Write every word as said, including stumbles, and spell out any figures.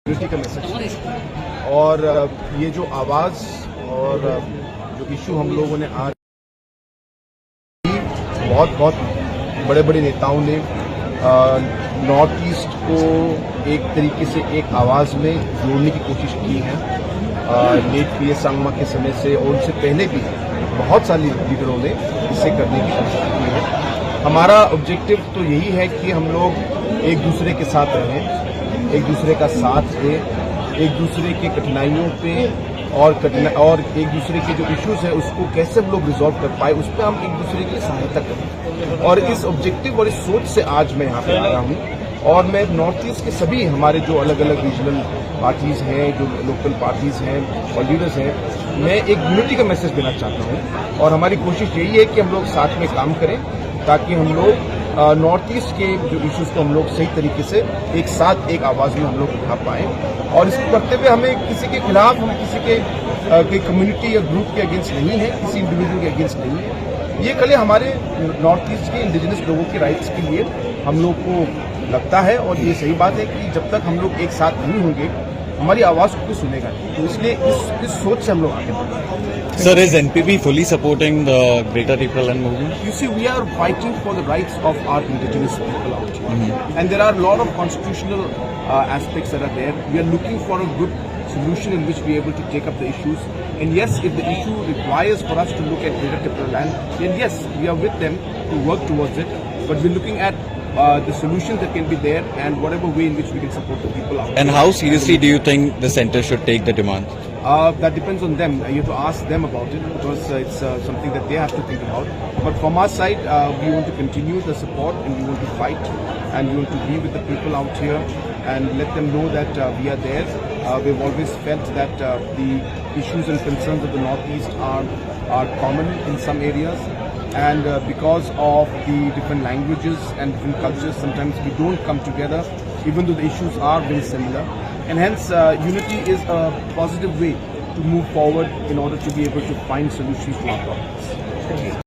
यूनिटी का मैसेज। और अ, ये जो आवाज़ और अ, जो इशू हम लोगों ने आज बहुत बहुत बड़े बड़े नेताओं ने नॉर्थ ईस्ट को एक तरीके से एक आवाज़ में जोड़ने की कोशिश की है। लेट पी ए संगमा के समय से और उनसे पहले भी बहुत सारे लीडरों ने इसे करने की कोशिश की है। हमारा ऑब्जेक्टिव तो यही है कि हम लोग एक दूसरे के साथ रहें, एक दूसरे का साथ दें, एक दूसरे के कठिनाइयों पे और कठिना और एक दूसरे के जो इश्यूज है उसको कैसे हम लोग रिजॉल्व कर पाए, उस पर हम एक दूसरे की सहायता करें। और इस ऑब्जेक्टिव और इस सोच से आज मैं यहाँ पे आया हूँ। और मैं नॉर्थ ईस्ट के सभी हमारे जो अलग अलग रीजनल पार्टीज हैं, जो लोकल पार्टीज हैं और लीडर्स हैं, मैं एक यूनिटी का मैसेज देना चाहता हूँ। और हमारी कोशिश यही है कि हम लोग साथ में काम करें, ताकि हम लोग नॉर्थ ईस्ट के जो इश्यूज को हम लोग सही तरीके से एक साथ एक आवाज़ में हम लोग उठा पाए। और इसको करते हुए हमें किसी के खिलाफ, हम किसी के अ, कोई कम्युनिटी या ग्रुप के अगेंस्ट नहीं है, किसी इंडिविजुअल के अगेंस्ट नहीं है। ये खाली हमारे नॉर्थ ईस्ट के इंडिजिनस लोगों के राइट्स के लिए हम लोग को लगता है। और ये सही बात है कि जब तक हम लोग एक साथ नहीं होंगे, हमारी आवाज़ को कोई सुनेगा नहीं। तो इसलिए इस इस सोच से हम लोग आगे बढ़ रहे हैं। Sir, is N P P fully supporting the Greater Tipraland movement? You see, we are fighting for the rights of our indigenous people out here. And there are a lot of constitutional uh, aspects that are there. We are looking for a good solution in which we are able to take up the issues. And yes, if the issue requires for us to look at Greater Tipraland, then yes, we are with them to work towards it. But we're looking at uh, the solutions that can be there and whatever way in which we can support the people out. And how seriously do you think the center should take the demand? Uh, that depends on them. Uh, You have to ask them about it because uh, it's uh, something that they have to think about. But from our side, uh, we want to continue the support and we want to fight and we want to be with the people out here and let them know that uh, we are there. Uh, we've always felt that uh, the issues and concerns of the Northeast are, are common in some areas, and uh, because of the different languages and different cultures, sometimes we don't come together, even though the issues are very similar. And hence, uh, unity is a positive way to move forward in order to be able to find solutions to our problems.